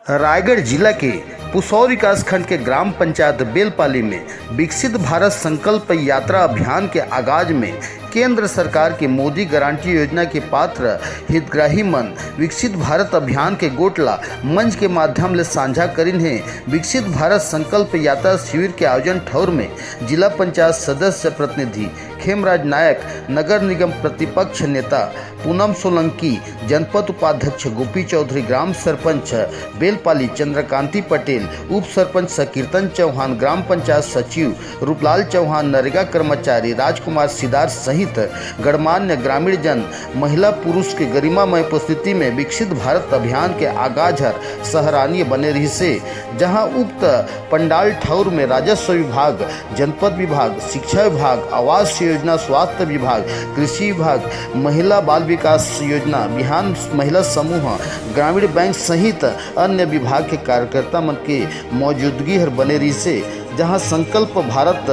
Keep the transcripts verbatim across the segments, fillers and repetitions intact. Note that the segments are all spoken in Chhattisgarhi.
रायगढ़ जिला के पुसौर विकासखंड के ग्राम पंचायत बेलपाली में विकसित भारत संकल्प यात्रा अभियान के आगाज में केंद्र सरकार के मोदी गारंटी योजना के पात्र हितग्राही मन विकसित भारत अभियान के गोठ ला मंच के माध्यम ले साझा करिन हे। विकसित भारत संकल्प यात्रा शिविर के आयोजन ठौर में जिला पंचायत सदस्य प्रतिनिधि खेमराज नायक, नगर निगम प्रतिपक्ष नेता पूनम सोलंकी, जनपद उपाध्यक्ष गोपी चौधरी, ग्राम सरपंच बेलपाली चंद्रकांति पटेल, उप सरपंच सकीर्तन चौहान, ग्राम पंचायत सचिव रूपलाल चौहान, नरेगा कर्मचारी राजकुमार सिदार सहित गणमान्य ग्रामीण जन, महिला पुरुष के गरिमामय उपस्थिति में विकसित भारत अभियान के आगाज हर सराहनीय बने रहिसे, जहां उक्त पंडाल ठौर में राजस्व विभाग, जनपद विभाग, शिक्षा विभाग, आवास योजना, स्वास्थ्य विभाग, कृषि विभाग, महिला बाल विकास योजना, बिहान महिला समूह, ग्रामीण बैंक सहित अन्य विभाग के कार्यकर्ता मन के मौजूदगी हर बने रहिसे, जहां संकल्प भारत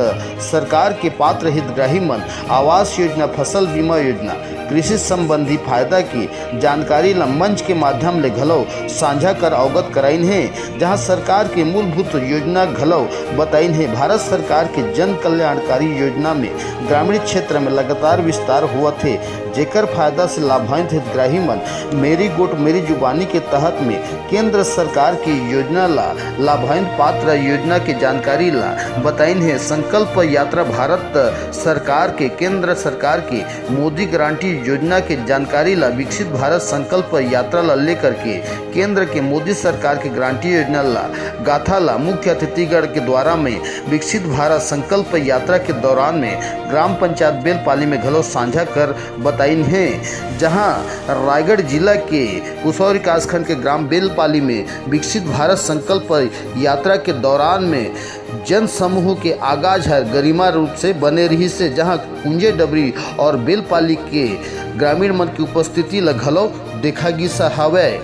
सरकार के पात्र हितग्राही मन आवास योजना, फसल बीमा योजना, कृषि संबंधी फायदा की जानकारी ला मंच के माध्यम ले घलो साझा कर अवगत कराइन हे, जहां सरकार के मूलभूत योजना घलो बताइन हे। भारत सरकार के जन कल्याणकारी योजना में ग्रामीण क्षेत्र में लगातार विस्तार होवत हे, जेकर फायदा से लाभान्वित हितग्राही मन मेरी गोठ मेरी जुबानी के तहत में केंद्र सरकार की योजना ला लाभान्वित पात्र योजना के जानकारी ला बताइन हे। संकल्प यात्रा भारत सरकार के, केंद्र सरकार के मोदी गारंटी योजना के जानकारी ला विकसित भारत संकल्प यात्रा ला लेकर के केंद्र के मोदी सरकार के गारंटी योजना ला गाथा ला मुख्य अतिथिगण के द्वारा में विकसित भारत संकल्प यात्रा के दौरान में ग्राम पंचायत बेलपाली में घलो साझा कर बताइन हे, जहां रायगढ़ जिला के पुसौर विकासखंड के ग्राम बेलपाली में विकसित भारत संकल्प यात्रा के दौरान में जन समूह के आगाज हर गरिमा रूप से बने रहिसे, जहां कुंजे डबरी और बेलपाली के ग्रामीण मन की उपस्थिति ल घलो देखा गिस हवय।